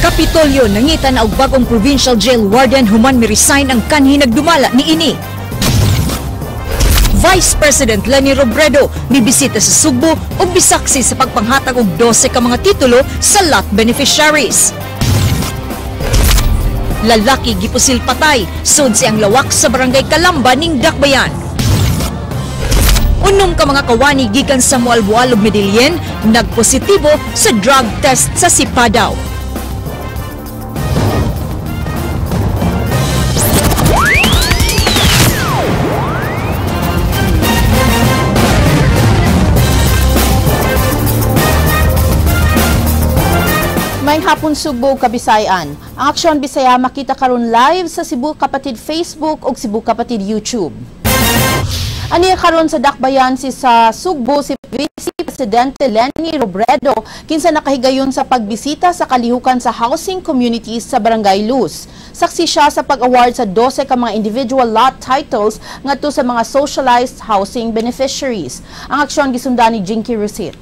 Kapitolyo nangita na og bagong provincial jail warden human mi-resign ang kanhi nagdumala niini. Vice President Leni Robredo mibisita sa Sugbo ug bisaksi sa pagpanghatag og 12 ka mga titulo sa lot beneficiaries. Lalaki gipusil patay sud siyang lawak sa barangay Kalamba ning Dakbayan. Unom ka mga kawani gikan sa Moalboal ug Medellin nagpositibo sa drug test sa Sipadaw. Maayong hapon, Sugbo ug Kabisayan. Ang Aksyon Bisaya makita karon live sa Cebu Kapatid Facebook ug Cebu Kapatid YouTube. Aniya karon sa Dakbayan si sa Sugbo si Vice Presidente Leni Robredo, kinsa nakahigayon sa pagbisita sa kalihukan sa housing communities sa Barangay Luz. Saksi siya sa pag-award sa 12 ka mga individual lot titles ngadto sa mga socialized housing beneficiaries. Ang aksyon gisundan ni Jinky Rusit.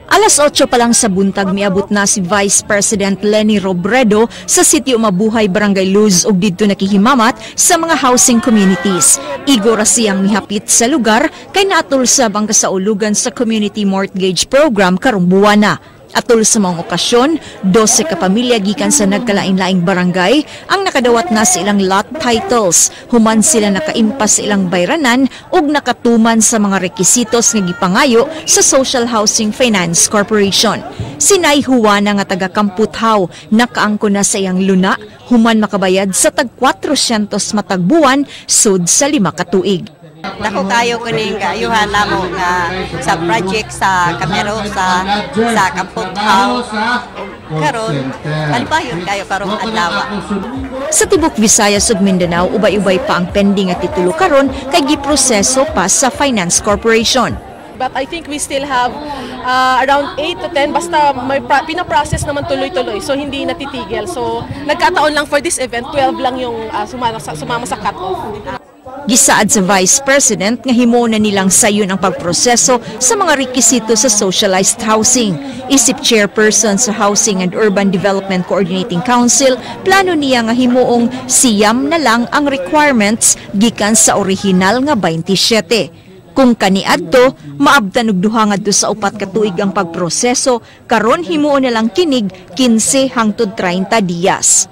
Alas 8 pa lang sa buntag miabot na si Vice President Leni Robredo sa Sitio Mabuhay, Barangay Luz ug didto nakihimamat sa mga housing communities. Igo ra siyang mihapit sa lugar kay naatol sab ang kasaulugan sa Community Mortgage Program karong buwana. Atol sa mga okasyon, 12 ka pamilya gikan sa nagkalain-laing barangay ang nakadawat na sa ilang lot titles. Human sila nakaimpas sa ilang bayranan ug nakatuman sa mga rekisitos nga gipangayo sa Social Housing Finance Corporation. Si Nay Juana nga taga Kamputhaw nakaangko na sa iyang luna human makabayad sa tag 400 matag buwan sud sa 5 ka tuig. Dako kayo kuning kaayuhan namo nga sa project sa Camero sa Kamputhaw. Karon kalipayon kayo karong adlaw. Sa tibok Visayas ug Mindanao, ubay-ubay pa ang pending nga titulo karon kay giproseso pa sa Finance Corporation. But I think we still have around 8 to 10, basta may pinaprocess naman tuloy-tuloy, so hindi natitigil. So nagkataon lang for this event, 12 lang yung sumama sa cut-off. Gisaad sa Vice President nga himo na nilang sayon ang pagproseso sa mga rekisito sa socialized housing. Isip chairperson sa Housing and Urban Development Coordinating Council, plano niya nga himuong 9 na lang ang requirements gikan sa orihinal nga 27. Kung kaniadto, maabtan og 2 ngadto sa 4 ka tuig ang pagproseso, karon himuon na lang kinig 15 hangtod 30 diyas.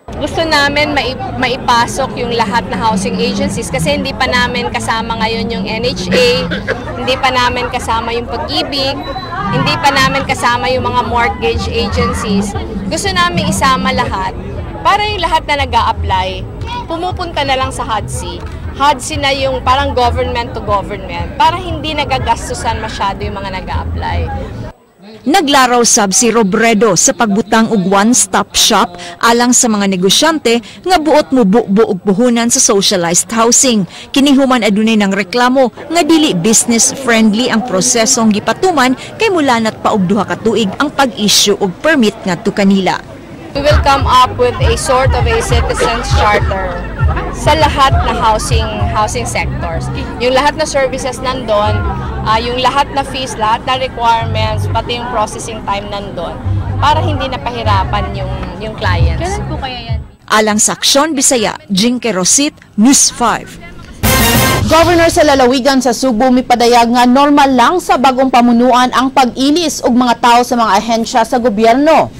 Gusto namin maipasok yung lahat na housing agencies kasi hindi pa namin kasama ngayon yung NHA, hindi pa namin kasama yung Pag-ibig, hindi pa namin kasama yung mga mortgage agencies. Gusto namin isama lahat para yung lahat na nag-a-apply, pumupunta na lang sa HUDCC. HUDCC na yung parang government to government para hindi nagagastusan masyado yung mga nag-a-apply. Naglaraw sab si Robredo sa pagbutang og one-stop shop alang sa mga negosyante nga buot mububo og puhunan sa socialized housing. Kini human adunay ng reklamo nga dili business friendly ang prosesong gipatuman kay mulanat pa og 2 ka tuig ang pag-issue og permit ngadto kanila. We will come up with a sort of a citizen's charter sa lahat na housing sectors. Yung lahat na services nandun, yung lahat na fees, lahat na requirements, pati yung processing time nandun, para hindi na pahirapan yung clients. Kailan po kaya yan? Alang sa Aksyon Bisaya, Jinky Rosit, News 5. Governor sa lalawigan sa Sugbo mipadayag nga normal lang sa bagong pamunuan ang pag-ilis og mga tao sa mga ahensya sa gobyerno.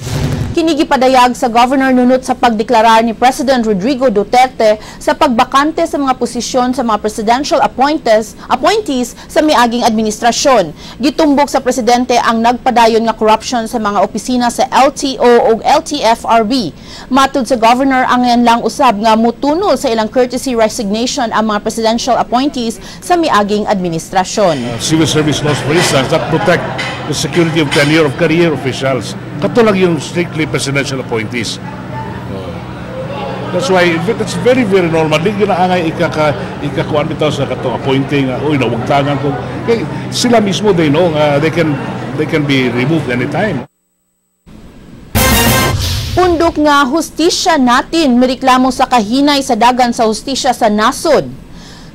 Kini gipadayag sa governor nunot sa pagdeklarar ni President Rodrigo Duterte sa pagbakante sa mga posisyon sa mga presidential appointees sa miaging administrasyon. Gitumbok sa presidente ang nagpadayon nga corruption sa mga opisina sa LTO ug LTFRB. Matud sa governor, ang lang usab nga mutunol sa ilang courtesy resignation ang mga presidential appointees sa miaging administrasyon. Civil service laws, for instance, that protect the security of tenure of career officials. Kato lang yung strictly presidential appointees. That's why that's very, very normal. Di ginaangay ikakuan bitaw sa katong appointing, uy, nawagtangan ko. Kay sila mismo, they know they can be removed anytime. Pundok nga hustisya natin mireklamo sa kahinay sa dagan sa hustisya sa nasod.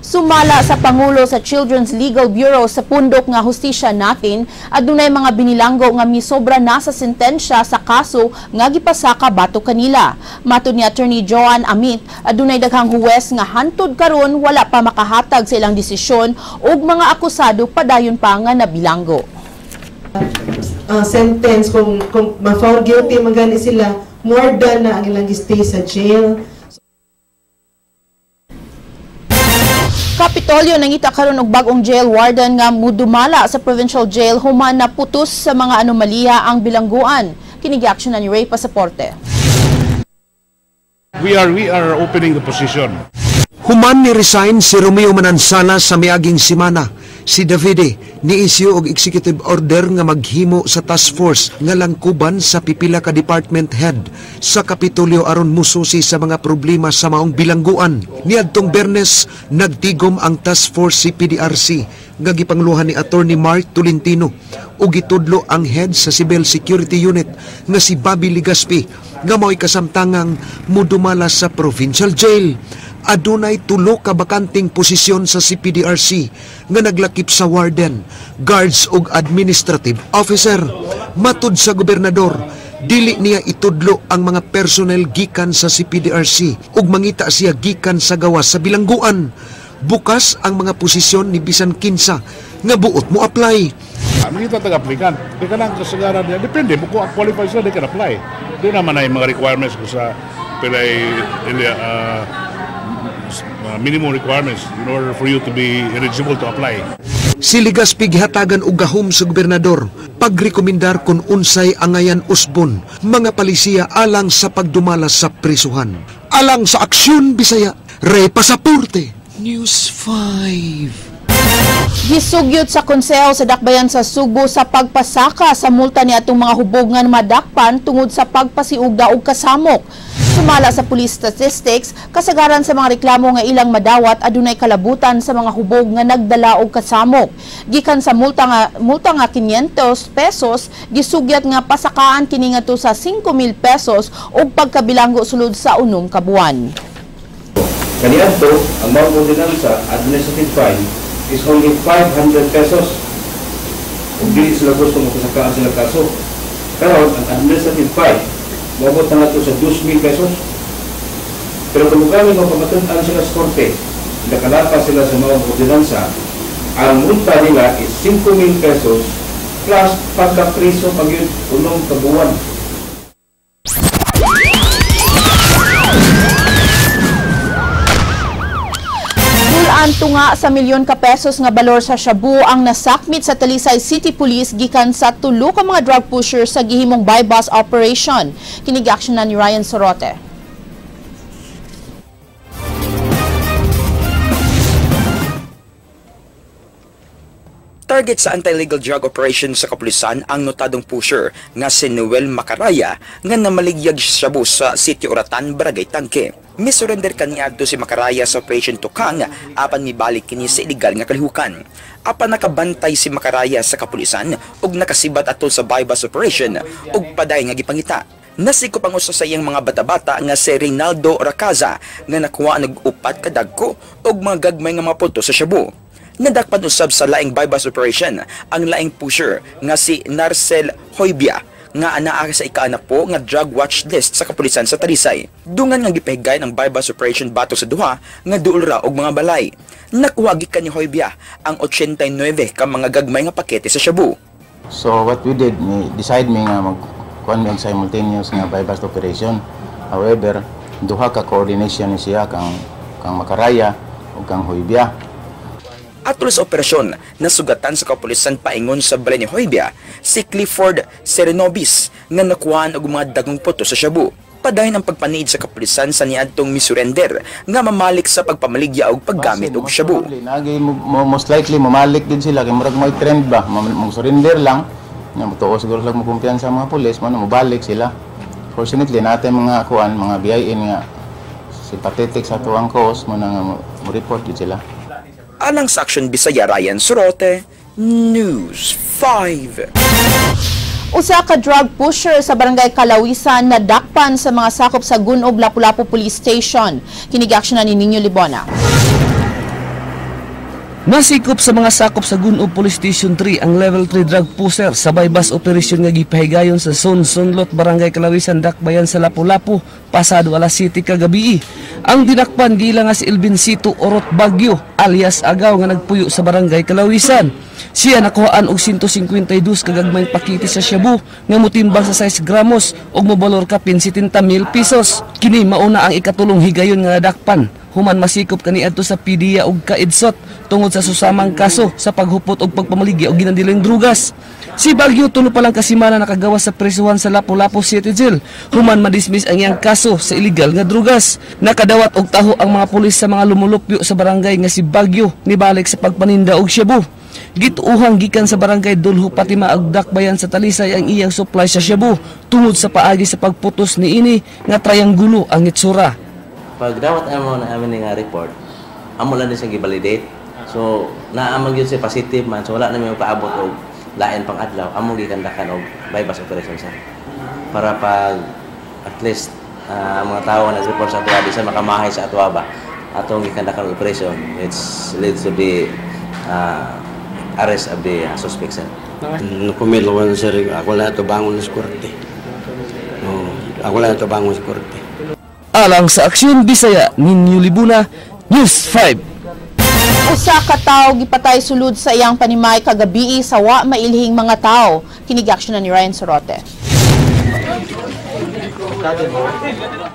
Sumala sa Pangulo sa Children's Legal Bureau sa pundok nga hustisya natin, adunay mga binilanggo nga misobra na sa sentensya sa kaso nga gipasaka batok kanila. Matod ni Attorney Joan Amit, adunay daghang huwes nga hantod karon wala pa makahatag sa ilang desisyon ug mga akusado padayon pa nga nabilanggo. Sentence kung ma-found guilty man gani sila, more than na ang ilang stay sa jail. Kapitolyo nangita karon og bag-ong jail warden nga mudumala sa provincial jail human naputos sa mga anomalya ang bilangguan. Kini giaksyonan ni Ray Pasaporte. We are opening the position. Human ni resign si Romeo Manansala sa miaging simana. Si Davide ni-issue og executive order nga maghimo sa task force nga langkuban sa pipila ka department head sa Kapitolyo aron mususi sa mga problema sa maong bilangguan. Niadtong Bernes, nagtigom ang task force CPDRC nga gipangluhan ni Attorney Mark Tolentino ug gitudlo ang head sa Civil Security Unit nga si Bobby Legaspi nga mao'y kasamtangang mudumala sa provincial jail. Adunay tulo ka bakanting posisyon sa CPDRC nga naglakip sa warden, guards ug administrative officer. Matud sa gobernador, dili niya itudlo ang mga personnel gikan sa CPDRC ug mangita siya gikan sa gawas sa bilangguan. Bukas ang mga posisyon ni bisan kinsa nga buot mo apply. Mangita tag applicant. Di ka lang kasagaran niya. Depende mo kung qualified sila, they can apply. Di naman ay mga requirements ko sa pilay minimum requirements in order for you to be eligible to apply. Si Legaspi gihatagan og gahom sa gobernador pagrekomendar kung unsay angayan usbon mga palisiya alang sa pagdumala sa prisuhan. Alang sa Aksyon Bisaya, Ray Pasaporte, News 5. Gisugyot sa konseho sa Dakbayan sa Sugbo sa pagpasaka sa multa ni atong mga hubog nga madakpan tungod sa pagpasiugda og kasamok. Sumala sa police statistics, kasagaran sa mga reklamo nga ilang madawat adunay kalabutan sa mga hubog nga nagdala og kasamok. Gikan sa multa nga 500 pesos, gisugyat nga pasakaan kini ngadto sa 5,000 pesos og pagkabilanggo sulod sa 6 ka buwan. Kaniadto, ang maong ordinansa, administrative fine is only 500 pesos. Kung dili sila gusto mapasakaan sila kaso. Karon, ang administrative fine, moabot na nato sa 2,000 pesos. Pero kung kami mapamatun-an sila sa korte, nakalapas sila sa maong ordinansa, ang multa nila is 5,000 pesos plus pagkapriso pag yun, 6 ka buwan. Tunga sa milyon ka pesos nga balor sa shabu ang nasakmit sa Talisay City Police gikan sa tulo ka mga drug pusher sa gihimong buy-bust operation. Kini giaksyonan ni Ryan Sorote. Target sa anti-illegal drug operation sa kapulisan ang notadong pusher nga si Noel Macaraya nga namaligyag shabu sa Sitio Oratan, Barangay Tangke. Misurrender kaniadto si Macaraya sa Operation Tukang apan mibalik kini sa illegal nga kalihukan. Apan nakabantay si Macaraya sa kapulisan ug nakasibat atol sa buy-bust operation ug paday nga gipangita. Nasikop ang usa sa iyang mga bata-bata nga si Reynaldo Racaza nga nakuha og upat ka dagko ug mga gagmay nga mga punto sa shabu. Nadakpan usab sa laing buy-bust operation ang laing pusher nga si Narcel Hoybia nga anaa sa ikaanapo nga drug watch list sa kapulisan sa Talisay. Dungan nga gipahigay ng buy-bust operation batok sa duha nga duol ra og mga balay. Nakuha gikan ni Hoybia ang 89 ka mga gagmay nga pakete sa shabu. So what we did, we decide mi nga magkuan mi og simultaneous nga buy-bust operation. However, duha ka coordination ni siya kang Macaraya ug kang Hoybia. Atol sa operasyon, nasugatan sa kapulisan paingon sa balay ni Hoybia si Clifford Serenobis nga nakuhaan og mga dagong puto sa shabu. Padayon ang pagpaniid sa kapulisan sa niadtong misurrender nga mamalik sa pagpamaligya og paggamit og shabu. Most likely mamalik din sila kay murag may trend ba, mo surrender lang. Nga motuo siguro sila mo kumpiyansa sa mga pulis, mo mobalik sila. Fortunately natin mga kuan, mga BIN nga sympathetic sa tuwang cause mo nang mo report gid sila. Alang sa Aksyon Bisaya, Ryan Sorote, News 5. Usa ka drug pusher sa Barangay Kalawisan nadakpan sa mga sakop sa Gunob Lapu-Lapu Police Station. Kini giaksyonan ni Nino Libona. Nasikop sa mga sakop sa Gun-ob Police Station 3 ang Level 3 drug pusher sa buy-bust operation nga gipahigayon sa Son Sunlot, Barangay Kalawisan, Dakbayan sa Lapu-Lapu, pasado alas 7 kagabi. Ang dinakpan gila nga si Elvincito Orot Bagyo alias Agaw nga nagpuyo sa Barangay Kalawisan. Siya nakuhaan og 152 kagagmayng pakete sa shabu nga motimbang sa 6 gramos ug mobalor kapin 70 mil pesos. Kini mauna ang ikatulong higayon nga nadakpan human masikop kaniadto sa PDEA ug Kaidsot tungod sa susamang kaso sa paghupot og pagpamaligya og ginandiling drugas. Si Bagyo 3 pa lang kasimana nakagawas sa presuhan sa Lapu-Lapu City Jail human madismiss ang iyang kaso sa illegal nga drugas. Nakadawat og taho ang mga pulis sa mga lumulupyo sa barangay nga si Bagyo nibalik sa pagpaninda og shabu. Gituuhang gikan sa barangay Dulho Fatima ug Dakbayan sa Talisay ang iyang supply sa shabu tungod sa paagi sa pagputos niini nga trianggulo ang itsura. Pag dawat amo na amin nga report, amo lang din siyang gi-validate. So, naamang yun siya positive man. So, wala namin paabot og lain pang adlaw. Amo gikandakan og buy-bust operation, sir. Para pag at least ang mga tao na nag-report sa atoa, di sa makamahay sa atoa ba, atong gikandakan og operation, which leads to the arrest of the suspect, sir. Napumilo ko na, sir, ako lang ito bangon sa korte. Oh, ako lang ito bangon sa korte. Alang sa Aksyon Bisaya, Ninyo Libuna, News 5. Usa ka tawo gipatay sulod sa iyang panimay kagabii sa wa mailhing mga tawo. Kini aksyon na ni Ryan Sorote.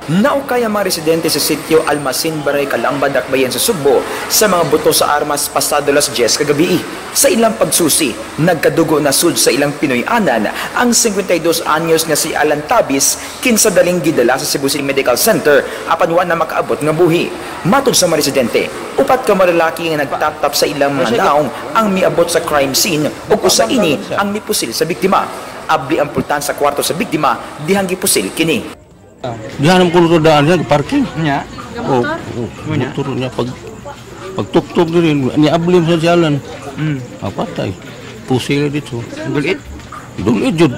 Naukay ang mga residente sa sitio Almacin, Baray, Kalamba, Dakbayan sa Sugbo sa mga buto sa armas pasado las 10 kagabi. Sa ilang pagsusi, nagkadugo na sud sa ilang Pinoy-anan ang 52 anyos nga si Alan Tabis kinsa daling gidala sa Cebu City Medical Center apan wa na makaabot nga buhi. Matod sa mga residente, upat ka mga lalaki nga nagtaptap sa ilang mga naong ang miabot sa crime scene ug usa ini ang mipusil sa biktima. Abli ang pultan sa kwarto sa biktima dihang gipusil kini. Diyan ang kulto daan niya, parking. Niya? Oh, motor niya. Pagtuktok din, niablim sa jalan. Patay. Pusil dito. Dulit? Dulit, jud.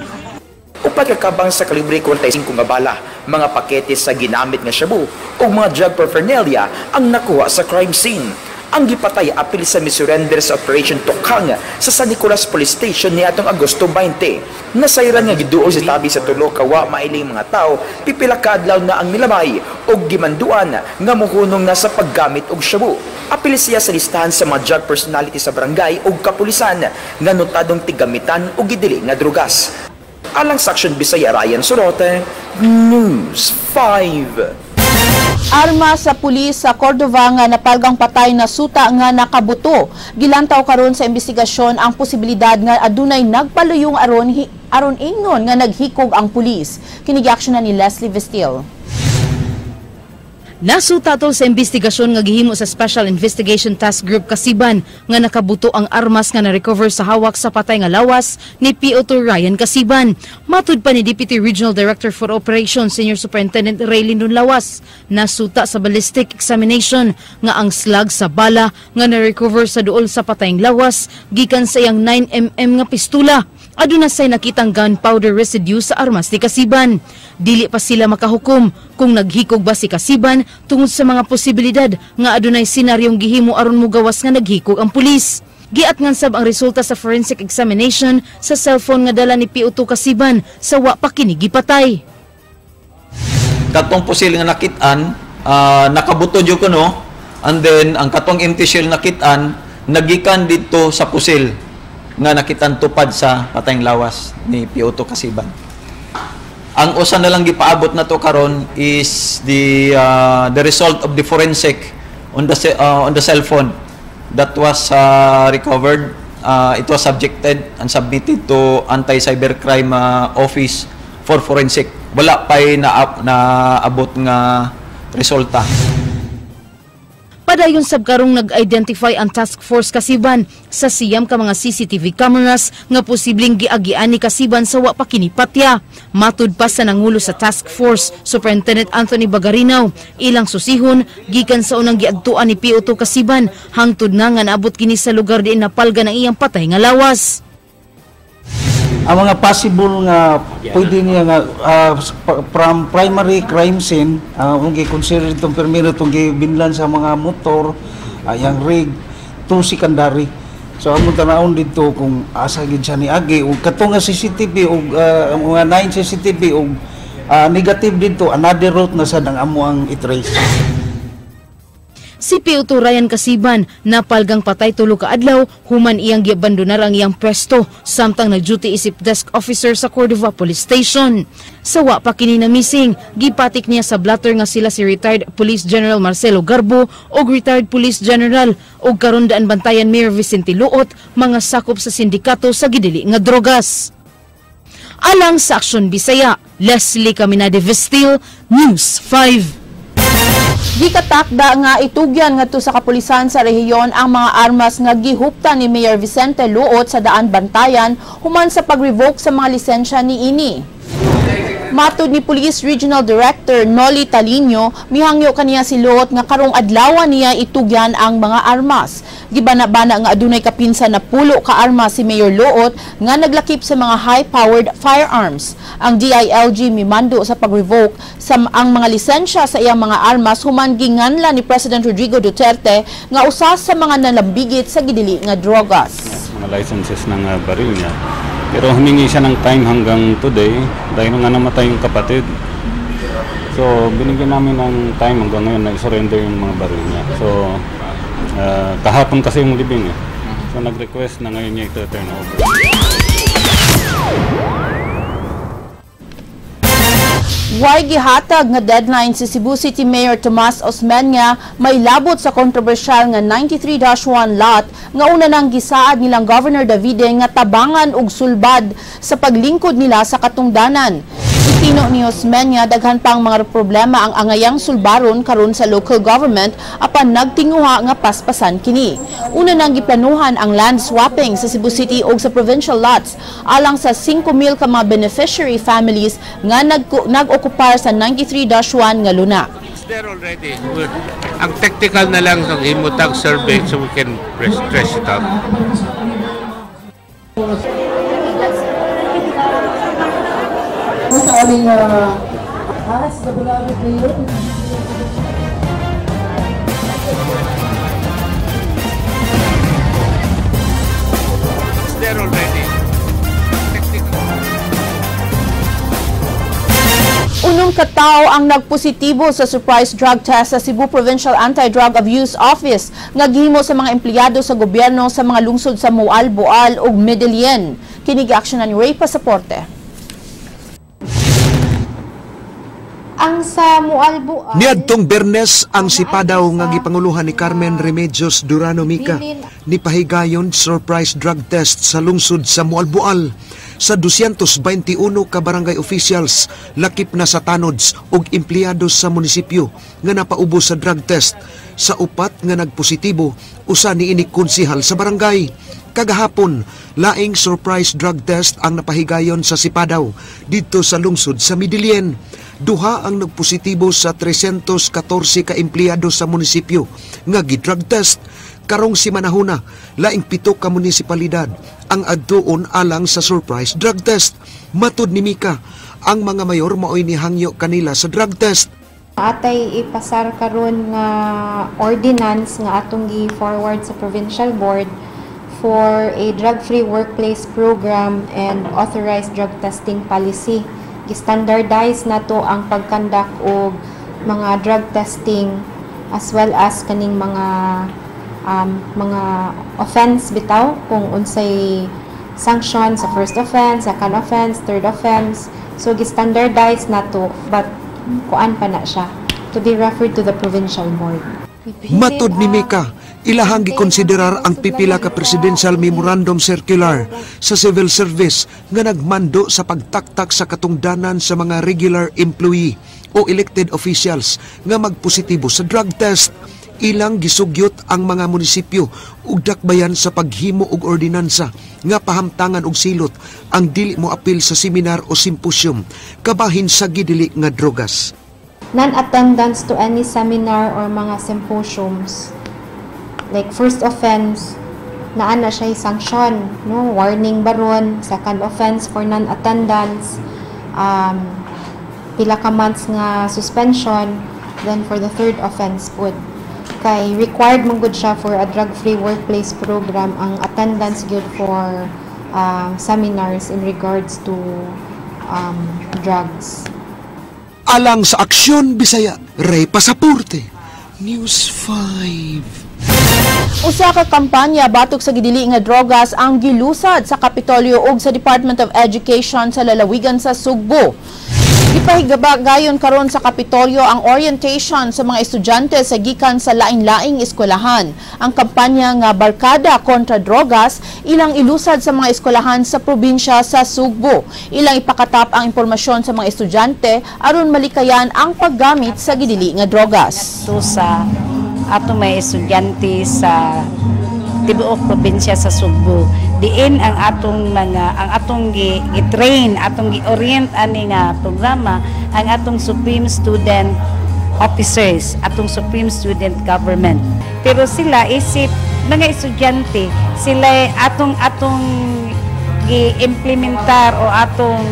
Upat kakabang sa kalibre 45 nga bala, mga pakete sa ginamit nga shabu o mga drug paraphernalia ang nakuha sa crime scene. Ang gipatay apil sa misurrender sa Operation Tokhang sa San Nicolas Police Station niadtong Agosto 20. Nasayran nga giduol si Tabi sa tulo ka wa mailing mga tao, pipila ka adlaw na ang milamay og gimanduan nga mohunong na sa paggamit og shabu. Apil siya sa listahan sa mga drug personality sa barangay og kapulisan nga notadong tigamitan og gidili nga drugas. Alang sa Aksyon Bisaya, Ryan Sorote, News 5. Arma sa pulis sa Cordova nga napalgang patay na suta nga nakabuto. Gilantaw karon sa investigasyon ang posibilidad nga adunay nagpaluyong aron ingnon nga naghikog ang pulis. Kini aksyon na ni Leslie Vestil. Nasuta atol sa investigasyon nga gihimo sa Special Investigation Task Group Kasiban nga nakabuto ang armas nga na-recover sa hawak sa patay nga lawas ni PO2 Ryan Kasiban. Matud pa ni Deputy Regional Director for Operations Senior Superintendent Raylene Lawas, nasuta sa ballistic examination nga ang slug sa bala nga na-recover sa duol sa patayng lawas gikan sa iyang 9 mm nga pistula. Aduna say nakitang gunpowder residue sa armas ni Kasiban. Dili pa sila makahukom kung naghikog ba si Kasiban tungod sa mga posibilidad nga adunay senaryong gihimo aron mugawas nga naghikog ang pulis. Giatngan sab ang resulta sa forensic examination sa cellphone nga dala ni PO2 Kasiban sa wa pa kini gipatay. Katong pusil nga nakit-an, nakabuto jud kuno, and then ang katong empty shell nakit-an nagikan dito sa pusil nga nakitan tupad sa patayng lawas ni PO2 Kasiban. Ang usa na lang gipaabot na to karon is the result of the forensic on the cell phone that was recovered. It was subjected and submitted to anti-cybercrime office for forensic. Wala pa'y na naabot nga resulta. Padayon sab karong nag-identify ang Task Force Kasiban sa 9 ka mga CCTV cameras nga posibleng giagian ni Kasiban sa wa pa kini patya. Matud pa sa nangulo sa Task Force, Superintendent Anthony Bagarinaw, ilang susihon gikan sa unang giadtuan ni PO2 Kasiban hangtod na nga naabot kini sa lugar diin napalgan ang iyang patay nga lawas. Ang mga possible nga pwede niya nga from primary crime scene, kung gi-consider itong permiro itong gibinlan sa mga motor, yang rig to to secondary. So among tanawon dito kung asa gid siya niagi ug kato nga CCTV ug mga 9 CCTV ug negative dito, another route na sad ang amo ang i-trace. Si PO2 Ryan Kasiban napalgang patay 3 ka adlaw human iyang giabandonar ang iyang pwesto samtang nag-duty isip desk officer sa Cordova Police Station. Sa wa pa kini na missing, gipatik niya sa blatter nga sila si retired Police General Marcelo Garbo ug retired Police General ug karon daan Bantayan Mayor Vicente Luot, mga sakop sa sindikato sa gidili nga drogas. Alang sa Aksyon Bisaya, Leslie Caminade Vestil, News 5. Gikatakda nga itugyan ngadto sa kapulisan sa rehiyon ang mga armas nga gihupta ni Mayor Vicente Luot sa Daan Bantayan human sa pag-revoke sa mga lisensya niini. Matud ni Police Regional Director Noli Talino, mihangyo kaniya si Luot nga karong adlaw niya itugyan ang mga armas. Gibana-bana nga adunay kapinsa na 10 ka armas si Mayor Luot nga naglakip sa mga high-powered firearms. Ang DILG mimando sa pag-revoke sa ang mga lisensya sa iyang mga armas human ginganla ni President Rodrigo Duterte nga usa sa mga nalambigit sa gidili nga drogas. Mga licenses ng baril niya. Pero humingi siya ng time hanggang today dahil nga namatay yung kapatid. So binigyan namin ng time hanggang ngayon na i-surrender yung mga baril niya. So kahapon kasi yung libing eh. So nag-request na ngayon niya ito turn over. Way gihatag nga deadline si Cebu City Mayor Tomas Osmeña may labot sa kontrobersyal nga 93-1 lot nga una nang gisaad nilang Governor Davide nga tabangan og sulbad sa paglingkod nila sa katungdanan. Itino ni Osmeña daghan pang mga problema ang angayang sulbaron karon sa local government apan nagtinguha nga paspasan kini. Una nang giplanuhan ang land swapping sa Cebu City ug sa provincial lots alang sa 5,000 ka mga beneficiary families nga nag-okupar sa 93-1 nga luna. It's there already. Ang technical na lang sa himutag survey so we can stress it out. Sa aming as the beloved mayor. It's there already. Unong katao ang nagpositibo sa surprise drug test sa Cebu Provincial Anti-Drug Abuse Office nga gihimo sa mga empleyado sa gobyerno sa mga lungsod sa Mual, Boal ug Medellin. Kini gi-aksyonan ni Ray Pasaporte. Ang sa Mual-Boal niadtong Bernes ang sipadaw nga gipanguluhan ni Carmen Remedios Durano Mica ni pahigayon surprise drug test sa lungsod sa Mual-Boal sa 221 ka barangay officials lakip na sa tanods ug empleyado sa munisipyo nga napaubos sa drug test. Sa upat nga nagpositibo, usa niini konsihal sa barangay. Kagahapon, laing surprise drug test ang napahigayon sa Sipadaw didto sa lungsod sa Medellin. Duha ang nagpositibo sa 314 ka empleyado sa munisipyo nga gi-drug test. Karong simanahuna, laing 7 ka munisipalidad ang adtuon alang sa surprise drug test. Matud ni Mika, ang mga mayor maoy nihangyo kanila sa drug test. Atay ipasar karon nga ordinance nga atong gi-forward sa provincial board for a drug-free workplace program and authorized drug testing policy. Gi-standardize na to ang pagkandak og mga drug testing as well as kaning mga mga offense bitaw kung unsay sanction sa first offense, second offense, third offense. So gi-standardize na to, but kuan pa na siya to be referred to the provincial board. Matud ni Mika, ilahang gikonsiderar ang pipila ka Presidential Memorandum Circular sa civil service nga nagmando sa pagtaktak sa katungdanan sa mga regular employee o elected officials nga magpositibo sa drug test. Ilang gisugyot ang mga munisipyo ug dakbayan sa paghimo og ordinansa nga pahamtangan og silot ang dili mo apil sa seminar o symposium kabahin sa gidili nga drogas. Non-attendance to any seminar or mga symposiums, like first offense, naa na siya sanction, no? Warning baron, second offense for non-attendance, pila ka months nga suspension, then for the third offense pud. Kay required man gud siya for a drug-free workplace program ang attendance gyud for seminars in regards to drugs. Alang sa Aksyon Bisaya, Ray Pasaporte, News 5. Usa ka kampanya batok sa gidili nga drogas ang gilusad sa Kapitolyo ug sa Department of Education sa lalawigan sa Sugbo. Gipahigaba gayon karon sa Kapitolyo ang orientation sa mga estudyante sa gikan sa lain-laing eskwelahan. Ang kampanya nga Barkada kontra Drogas ilang ilusad sa mga eskwelahan sa probinsya sa Sugbo. Ilang ipakatap ang impormasyon sa mga estudyante aron malikayan ang paggamit sa gidili nga drogas. To sa atong mga estudyante sa tibuok probinsya sa Sugbo, diin ang atong mga ang atong gi-train, atong gi-orient ani nga programa ang atong Supreme Student Officers, atong Supreme Student Government. Pero sila isip mga estudyante, sila atong atong gi-implementar o atong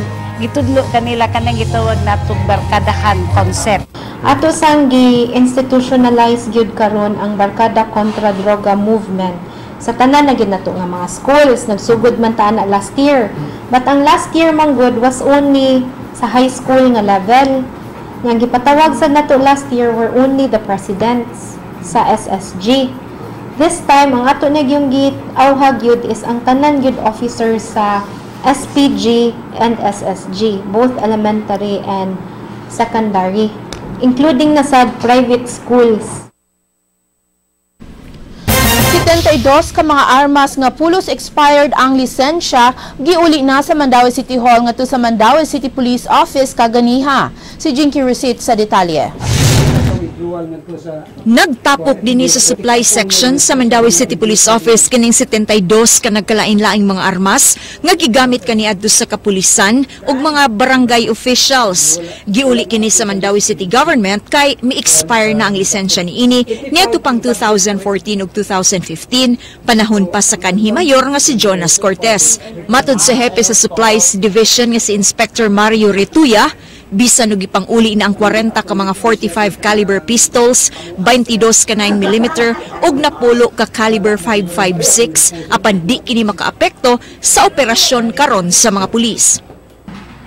gitudlo kanila kanang gitawag natong barkadahan concept. Ato sang gi-institutionalize gyud karon ang Barkada kontra Droga movement sa tanan na gyud nato nga mga schools. Nagsugod man ta na last year. But ang last year man gud was only sa high school nga level. Nga gipatawag sa nato last year were only the presidents sa SSG. This time ang ato na gyung gi-awhag gyud is ang tanan gyud officers sa SPG and SSG, both elementary and secondary, including na sa private schools. 72 ka mga armas nga pulos expired ang lisensya giuli na sa Mandaue City Hall ngadto sa Mandaue City Police Office kaganiha. Si Jinky Rusit sa detalye. Nagtapok dinhi sa supply section sa Mandaue City Police Office kining 72 ka nagkalain-laing mga armas nga gigamit kaniadto sa kapulisan ug mga barangay officials. Giuli kini sa Mandaue City Government kay mi-expire na ang lisensya niini niadto pang 2014 ug 2015, panahon pa sa kanhi mayor nga si Jonas Cortez. Matud sa hepe sa Supplies Division nga si Inspector Mario Retuya, bisan og ipang-uli na ang 40 ka mga 45 caliber pistols, 22 ka 9 mm ug napulo ka caliber 5.56, apan di kini makaapekto sa operasyon karon sa mga pulis.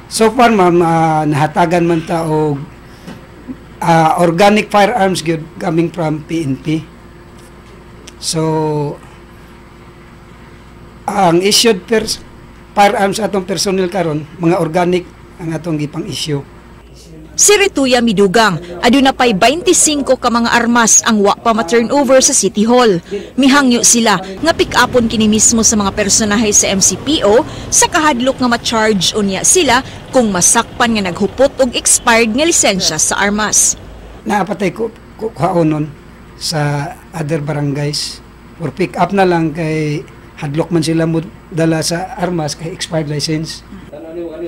So far, ma'am, nahatagan man ta og organic firearms gyud coming from PNP. So ang issued firearms atong personnel karon mga organic ang atong gipang issue. Si Retuya midugang, aduna pay 25 ka mga armas ang wa pa ma-turnover sa City Hall. Mihangyo sila nga pick-upon kini mismo sa mga personahe sa MCPO sa kahadlok nga ma-charge unya sila kung masakpan nga naghupot og expired nga lisensya sa armas. Naa pa tay kuhaonon sa other barangays for pick up na lang kay hadlok man sila mo dala sa armas kay expired license.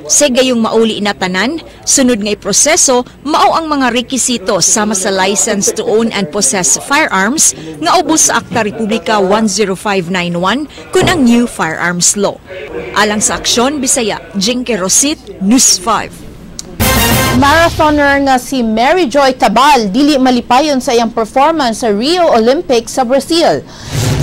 Sa gayong mauli na tanan, sunod nga proseso mao ang mga rekisito sama sa license to own and possess firearms nga ubos sa Akta Republika 10591 kun ang new firearms law. Alang sa Aksyon Bisaya, Jinky Rosit, News 5. Marathoner nga si Mary Joy Tabal dili malipayon sa iyang performance sa Rio Olympics sa Brazil.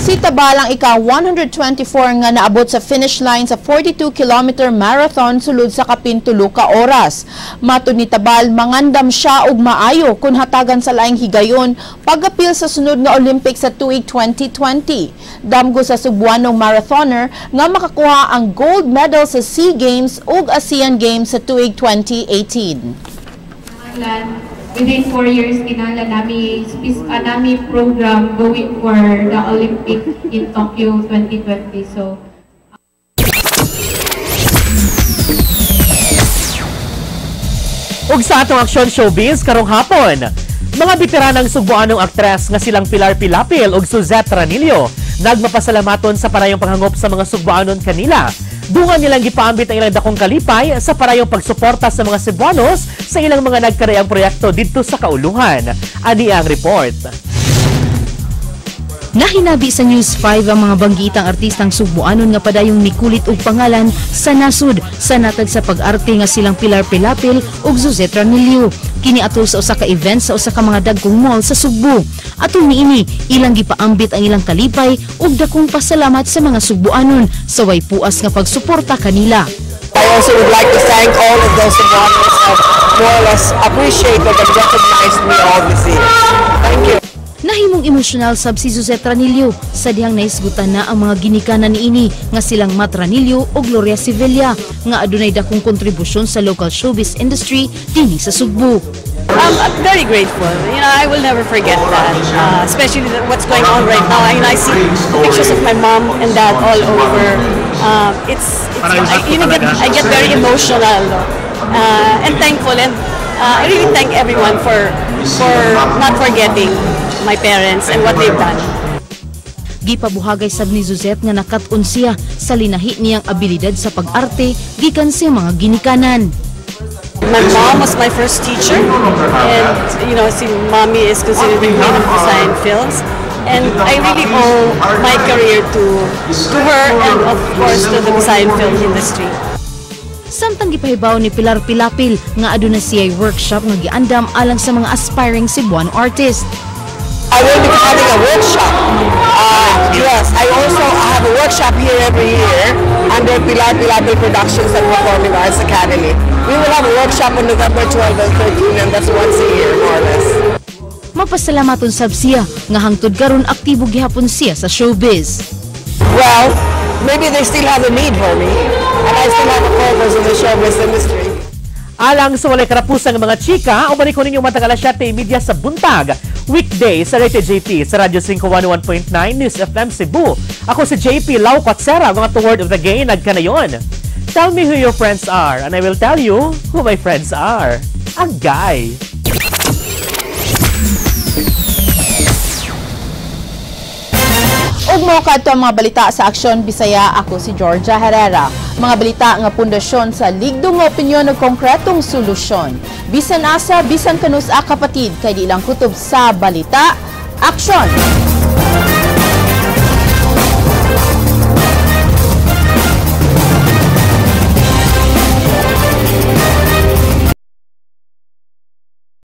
Si Tabal ang ika-124 nga naabot sa finish line sa 42-kilometer marathon sulod sa kapin 3 ka oras. Matud ni Tabal, mangandam siya og maayo kung hatagan sa laing higayon pagapil sa sunod nga Olympics sa tuig 2020. Damgo sa Sugbuanong marathoner nga makakuha ang gold medal sa SEA Games ug ASEAN Games sa tuig 2018. Within 4 years kinahanglan nami nami program going for the Olympic in Tokyo 2020. So Ug sa atong Aksyon Showbiz karong hapon, mga biteranang Sugbuanong aktres nga silang Pilar Pilapil ug Suzette Ranillo nagmapasalamaton sa parayong panghangop sa mga Sugbuanon kanila. Dungan nilang gipaambit ang ilang dakong kalipay sa parayong pagsuporta sa mga Cebuanos sa ilang mga nagkaraang proyekto didto sa kauluhan. Ani ang report. Nahinabi sa News 5 ang mga banggitang artistang Sugbuanon nga padayong mikulit og pangalan sa nasud sa natad sa pag-arte nga silang Pilar Pilapil ug Suzette Ranillo. Kini atol sa usa ka event sa usa ka mga dagkong mall sa Sugbo. Atol niini, ilang gipaambit ang ilang kalipay ug dakong pasalamat sa mga Sugbuanon sa way puas nga pagsuporta kanila. I also would like to thank all of those Cebuanos who have more or less appreciated and recognized me all these years. Thank you. Nahimong emosyonal sab si Suzette Ranillo sa dihang nahisgutan na ang mga ginikanan niini nga silang Matt Ranillo o Gloria Sevilla nga adunay dakong kontribusyon sa local showbiz industry dinhi sa Sugbo. I'm very grateful. I will never forget that, especially what's going on right now. I see pictures of my mom and dad all over. It's I, you know, get, I get very emotional, no? And thankful, and I really thank everyone for not forgetting my parents and what they've done. Gipabuhagay sab ni Suzette nga nakat-on siya sa linahi niyang abilidad sa pag-arte gikan sa mga ginikanan. My mom was my first teacher, and si Mommy is considered the queen of Visayan films. And I really owe my career to her and, of course, to the Visayan film industry. Samtang gipahibaw ni Pilar Pilapil nga aduna siya workshop nga giandam alang sa mga aspiring Cebuano artist. I will be having a workshop. Yes, I also have a workshop here every year under Pilar Pilapil Productions and Performing Arts Academy. We will have a workshop on November 12 and 13, and that's once a year, more or less. Mapasalamaton sab siya nga hangtod karon aktibo gihapon siya sa showbiz. Well, maybe they still have a need for me, and I still have a purpose in the showbiz industry. Alang sa walay karapusan ng mga chika, uban ko ninyo matag alas 7:30 sa buntag. Weekday sa Rate JP sa Radyo 5 101.9 News FM Cebu. Ako si JP Lau Kwatsera, mga to word of the game, nagkanayon. Tell me who your friends are, and I will tell you who my friends are. Ang guy. Ug mao kadto ang mga balita sa Aksyon Bisaya. Ako si Georgia Herrera. Mga balita nga pundasyon sa ligdong nga opinyon ug konkretong solusyon. Bisan asa, bisan kanus-a kapatid, kay di lang kutob sa balita. Aksyon!